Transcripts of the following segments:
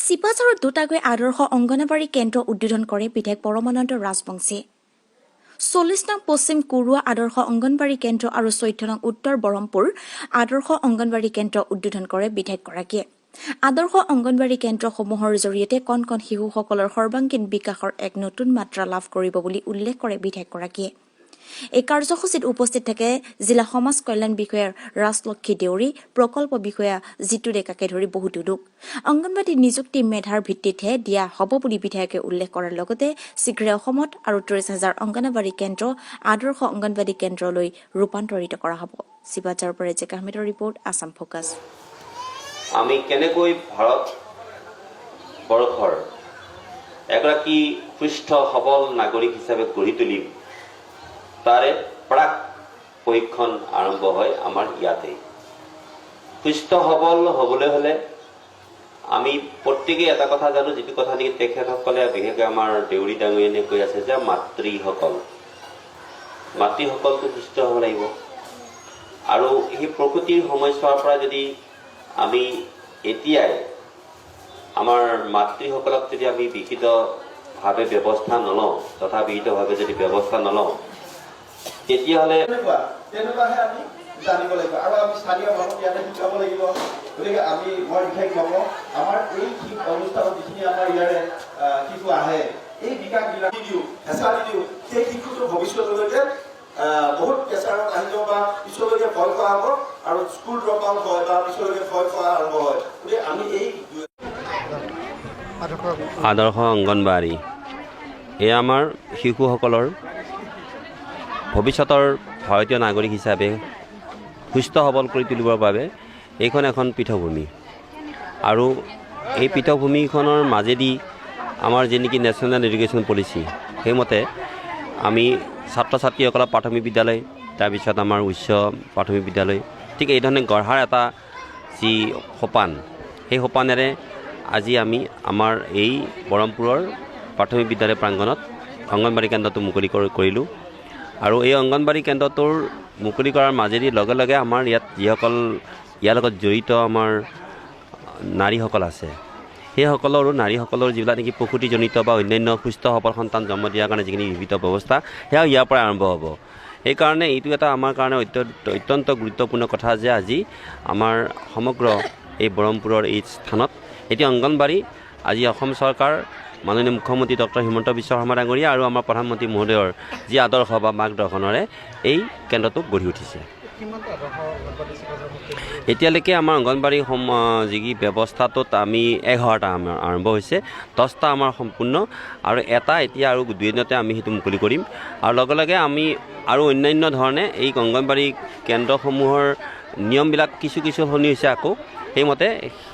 চিপাঝাৰত দুটাকৈ আদৰ্শ অংগনাবাড়ী কেন্দ্ৰ উদ্বোধন কৰে বিধায়ক পৰমানন্দ ৰাজবংশীয়ে। 40 নং পশ্চিম কুৰুৱা আদৰ্শ অংগনবাড়ী কেন্দ্ৰ আৰু 14 নং উত্তৰ বৰমপুৰ আদৰ্শ অংগনবাড়ী কেন্দ্ৰ উদ্বোধন কৰে বিধায়কগৰাকীয়ে। আদৰ্শ অংগনবাড়ী কেন্দ্ৰসমূহৰ জৰিয়তে কণ কণ শিশুসকলৰ সৰ্বাংগীন বিকাশৰ এক নতুন মাত্ৰা লাভ কৰিব বুলি উল্লেখ কৰে বিধায়কগৰাকীয়ে। এই কাৰ্যসূচীত উপস্থিত থাকে জিলা সমাজ কল্যাণ বিষয়া ৰাজলক্ষী দেউৰী, প্ৰকল্প বিষয়া জিতু ডেকাকে ধৰি বহুতো লোক। অংগনবাড়ী নিযুক্তি মেধাৰ ভিত্তিতহে দিয়া হ'ব বুলি বিধায়কে উল্লেখ কৰাৰ লগতে শীঘ্ৰে অসমত আৰু 30 হাজাৰ অংগনাবাড়ী কেন্দ্ৰ আদৰ্শ অংগনবাড়ী কেন্দ্ৰলৈ ৰূপান্তৰিত কৰা হ'ব। চিপাঝাৰৰ পৰা ৰেজেক আহমেদৰ ৰিপৰ্ট, আছাম ফ'কাছ। আমি কেনেকৈ ভাৰত বৰ্ষৰ এগৰাকী সুস্থ সবল নাগৰিক হিচাপে গঢ়ি তুলিম, তাৰে প্ৰাক প্ৰশিক্ষণ আৰম্ভ হয় আমাৰ ইয়াতেই। সুস্থ সবল হ'বলৈ হ'লে আমি প্ৰত্যেকেই এটা কথা জানো, যিটো কথা নেকি তেখেতসকলে, বিশেষকৈ আমাৰ দেউৰী ডাঙৰীয়ানে কৈ আছে যে মাতৃসকলটো সুস্থ হ'ব লাগিব। আৰু সেই প্ৰসূতিৰ সময়ছোৱাৰ পৰা যদি আমি এতিয়াই আমাৰ মাতৃসকলক যদি আমি বিহিতভাৱে ব্যৱস্থা নলওঁ, তথা বিহিতভাৱে যদি ব্যৱস্থা নলওঁ, তেতিয়াহ'লে তেনেকুৱাহে আমি জানিব লাগিব আৰু আমি স্থানীয় মানুহক ইয়াতে শিকাব লাগিব। গতিকে মই বিশেষ নকওঁ। আমাৰ এই অনুষ্ঠানত যিখিনি আমাৰ ইয়াৰে শিশু আহে, এই বিকাশবিলাক দি দিওঁ, হেঁচা দি দিওঁ, সেই শিশুটো ভৱিষ্যতলৈকে বহুত প্ৰেছাৰত আহি যাব বা পিছলৈকে ভয় খোৱা হ'ব আৰু স্কুল ড্ৰপ আউট হয় বা পিছলৈকে ভয় খোৱা আৰম্ভ হয়। গতিকে আমি এই আদৰ্শ অংগনবাড়ী এয়া আমাৰ শিশুসকলৰ ভৱিষ্যতৰ ভাৰতীয় নাগৰিক হিচাপে সুস্থ সবল কৰি তুলিবৰ বাবে এইখন এখন পীঠভূমি। আৰু এই পীঠভূমিখনৰ মাজেদি আমাৰ যি নেকি নেশ্যনেল এডুকেশ্যন পলিচি, সেইমতে আমি ছাত্ৰ ছাত্ৰীসকলক প্ৰাথমিক বিদ্যালয়, তাৰপিছত আমাৰ উচ্চ প্ৰাথমিক বিদ্যালয়, ঠিক এই ধৰণে গঢ়াৰ এটা যি সোপান, সেই সোপানেৰে আজি আমি আমাৰ এই বৰমপুৰৰ প্ৰাথমিক বিদ্যালয় প্ৰাংগণত অংগনবাড়ী কেন্দ্ৰটো মুকলি কৰিলোঁ। আৰু এই অংগনবাড়ী কেন্দ্ৰটোৰ মুকলি কৰাৰ মাজেদি লগে লগে আমাৰ ইয়াত যিসকল ইয়াৰ লগত জড়িত আমাৰ নাৰীসকল আছে, সেইসকলৰো নাৰীসকলৰ যিবিলাক নেকি প্ৰসূতিজনিত বা অন্যান্য সুস্থ সবল সন্তান জন্ম দিয়াৰ কাৰণে যিখিনি বিহিত ব্যৱস্থা, সেয়াও ইয়াৰ পৰাই আৰম্ভ হ'ব। সেইকাৰণে এইটো এটা আমাৰ কাৰণে অত্যন্ত গুৰুত্বপূৰ্ণ কথা যে আজি আমাৰ সমগ্ৰ এই বৰমপুৰৰ এই স্থানত এতিয়া অংগনবাড়ী আজি অসম চৰকাৰ, মাননীয় মুখ্যমন্ত্ৰী ডক্টৰ হিমন্ত বিশ্ব শৰ্মা ডাঙৰীয়া আৰু আমাৰ প্ৰধানমন্ত্ৰী মহোদয়ৰ যি আদৰ্শ বা মাৰ্গদৰ্শনেৰে এই কেন্দ্ৰটো গঢ়ি উঠিছে। এতিয়ালৈকে আমাৰ অংগনবাড়ী যি ব্যৱস্থাটোত আমি 11টা আমাৰ আৰম্ভ হৈছে, 10টা আমাৰ সম্পূৰ্ণ আৰু এটা এতিয়া আৰু দুদিনতে আমি সেইটো মুকলি কৰিম। আৰু লগে লগে আমি আৰু অন্যান্য ধৰণে এই অংগনবাড়ী কেন্দ্ৰসমূহৰ নিয়মবিলাক কিছু কিছু সলনি হৈছে আকৌ, সেইমতে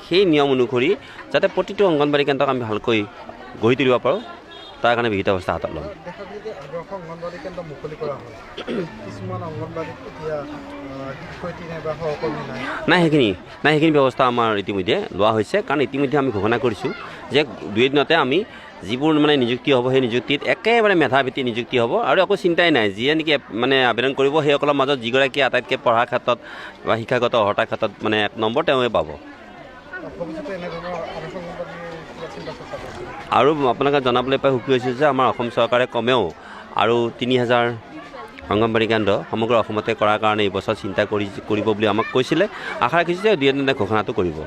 সেই নিয়ম অনুসৰি যাতে প্ৰতিটো অংগনবাড়ী কেন্দ্ৰক আমি ভালকৈ গঢ়ি তুলিব পাৰোঁ, তাৰ কাৰণে বিহিত ব্যৱস্থা হাতত ল'ম। দেখা যায় যে আদৰ্শ অংগনবাড়ী কেন্দ্ৰ মুকলি কৰা হ'ল, কিছুমান অংগনবাড়ীত এতিয়া শিক্ষয়িত্ৰী নাই বা সহকৰ্মী নাই। নাই, সেইখিনি ব্যৱস্থা আমাৰ ইতিমধ্যে লোৱা হৈছে। কাৰণ ইতিমধ্যে আমি ঘোষণা কৰিছোঁ যে দুই এদিনতে আমি যিবোৰ মানে নিযুক্তি হ'ব, সেই নিযুক্তিত একেবাৰে মেধাভিত্তিক নিযুক্তি হ'ব আৰু একো চিন্তাই নাই। যিয়ে নেকি মানে আবেদন কৰিব, সেইসকলৰ মাজত যিগৰাকী আটাইতকৈ পঢ়াৰ ক্ষেত্ৰত বা শিক্ষাগত অৰ্হতাৰ ক্ষেত্ৰত মানে এক নম্বৰ, তেওঁৱে পাব। ভৱিষ্যতে এনেধৰণৰ আদৰ্শ অংগনবাড়ীৰ কিবা চিন্তা চৰ্চা কৰিছে? আৰু আপোনালোকে জনাবলৈ পাই সুখী হৈছোঁ যে আমাৰ অসম চৰকাৰে কমেও আৰু 3000 অংগনবাড়ী কেন্দ্ৰ সমগ্ৰ অসমতে কৰাৰ কাৰণে এইবছৰ চিন্তা কৰিব বুলি আমাক কৈছিলে। আশা ৰাখিছোঁ যে দুই এদিনতে ঘোষণাটো কৰিব।